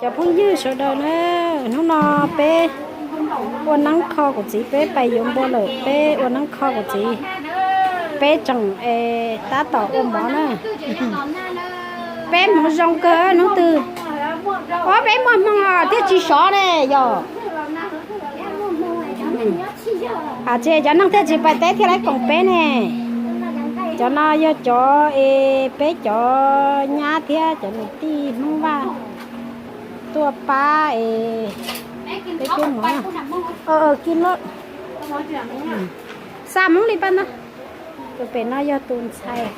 Cov phooj ywg sawv daws na, hnub no peb ua neeb kho kuv txiv, peb pais yuav npua lawm, peb ua neeb kho kuv txiv, peb tseem tab tom ua mov na. Peb hmoov zoo kawg hnub twg, ua peb muaj hmoo thiaj tsis sov ne yog. Ces cov neeg thiaj tsis pais teb thiaj li koom peb ne. Cov no yog cov es peb cov nyab thiab cov niam tij Hmoob Vaj tuaj pab es peb peb mov. Xa Hmoob li pab no. Tus pem no yog tus ntxhais,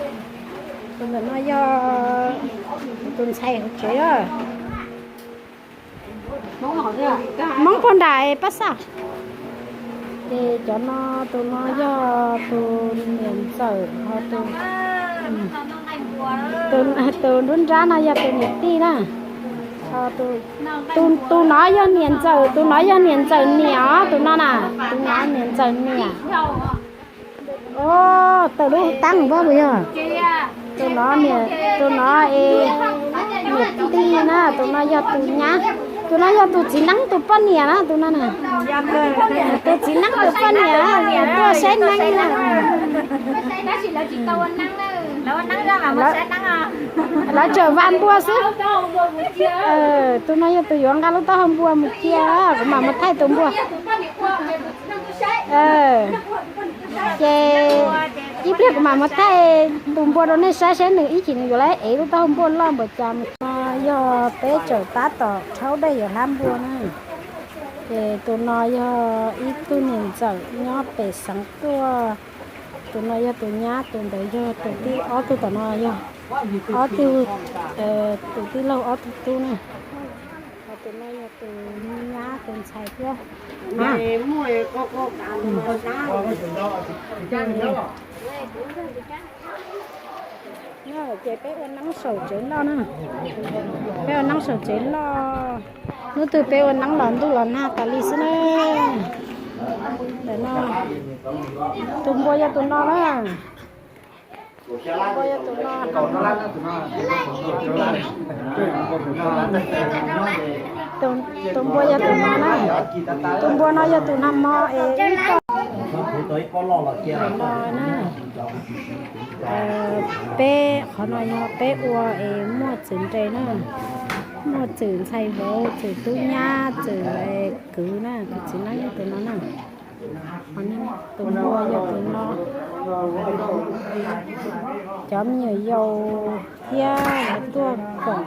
tus ntawm no yog tus ntxhais hauv tsev. Hmoob puag nram pab xa. Ces cov no, tus no yog tus niam ntxawm, tus nruab nrab no yog tus niam tij na. Tus no yog niam ntxawm, tus no yog niam ntxawm niam os, tus no na, tus no niam ntxawm niam. Tawm lub teeb npab puas yog? Tus no, tus no es niam tij na, tus no yog tus nyab, tus no yog tus txiv neeb tus poj niam na, tus no na. Tus txiv neeb tus poj niam tuaj saib neeb na. Lawv tseem vam npua xwb. Tus no yog tus yuav nqa lub taub hau npua mus cia, kuv mam mus thaij tus npua. Ces ib pliag kuv mam mus thaij tus npua rau nej saib seb nws ib chim nws yuav lawv ev lub taub hau npua loj npaum cas mus. No yog peb tseem tab tom rhaub dej yuav hlab npua na. Ces tus no yog ib tug niam ntxawm nyob pem xeev tuaj. Tus no yog tus nyab, tus ntawd yog tus tij, ob tug tom no yog ob tug, tus tij laug ob tug tub na. Tus no yog tus nyab tus ntxhais thiab. Ces peb ua neeb saum tsev loj na. Peb ua neeb saum tsev loj. Hnub twg peb ua neeb los ntuj los nag tas li xwb na. Ntawm no, tus npua yog tus no na. Tus npua yog tus no. Tus npua yog tus no na. Tus npua no yog tus nag hmo es ib tog no na. Peb qhov no yog peb ua es muaj txwm nres na, muaj txwm ntxhais vauv, txwm tub nyab, txwm kwv na, tus txiv neeb yog tus no na. Tus npua yog tus no. Cov me nyuam yaus thiab lawv tuaj koom.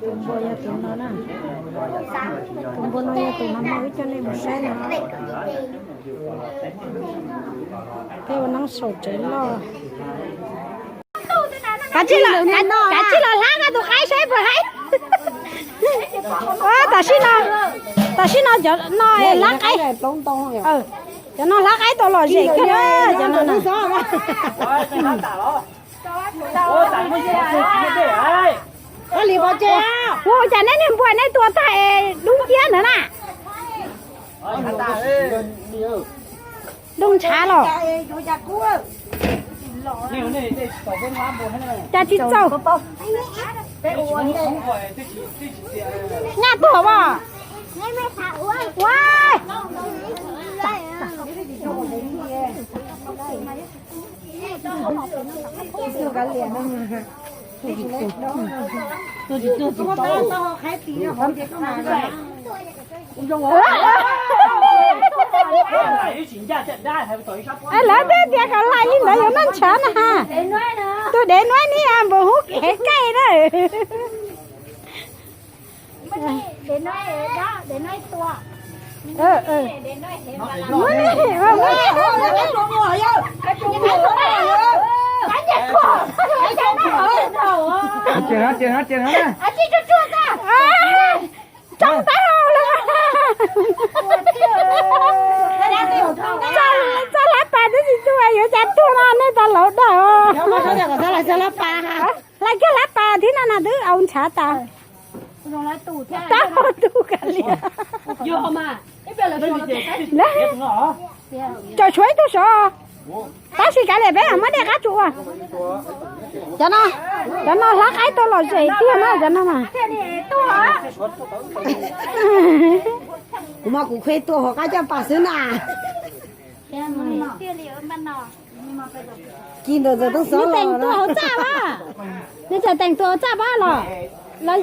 Tus npua yog tus no na. Tus npua no yog tus no, wb coj nej mus saib no. Peb ua neeb saum tsev loj. Kav tsij los hlab tus qaib saib puas haib. Tam sim no, tam sim no cov no hlab qaib. Cov no hlab qaib tau lom zem kawg cov no. Ua cas nej niag npua nej tua tag es dub nciab ntawd na? Dub ntshav los? Cas tsis txaus. Nyaj tuag as. Lawv twb tias kom laim li ntawd yuav noj ntshav na. Tus dev nuav ni npaum hub hev kaij na. Tso ntawd los. Txoj hlab pas twb tsis tu yuav cas tuag no nej tas laus dag. Hlais kiag hlab pas thiab no na twb au ntshav tas. Tab tu kav liam. Caum tshuav ib tug sov. Tab sis kav liam peb muab dej qab tsuas ua. Cov no, cov no hlab qaib tau lom zem tiag na cov no mas. Kuv mas kuv khuv tua hauv qab coj pas xwb na. Kis ntawm ntxawm tooj xov los teem tua hauv txaj a. Nws txawm teem tua hauv txaj pab los. Lawv,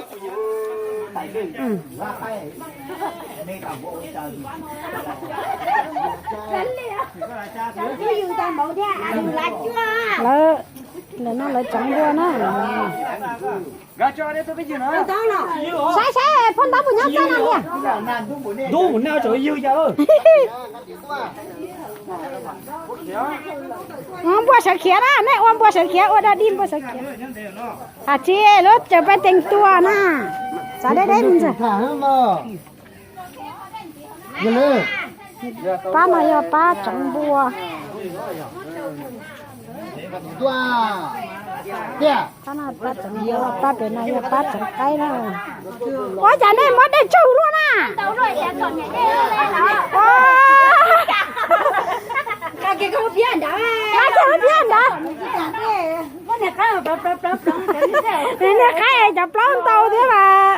lawv no lawv tseev npua na. Saib saib phoj ntaub puas nyob txaj no tiag. Npua sawv khiav na, nej ua npua sawv khiav, ua dog dig npua sawv khiav. Has tsis lub caws pab teem tua na. Xav deb deb ntxawg. Pab no yog pab tseev npua. Pab no pab tseev npua, pab pem no yog pab tseev qaib na. Ua cas nej muab dej tsaug luaj na? Ua, qab kiag lub phiab ntawd. Niag qaib cov plaub ntau thiab mas.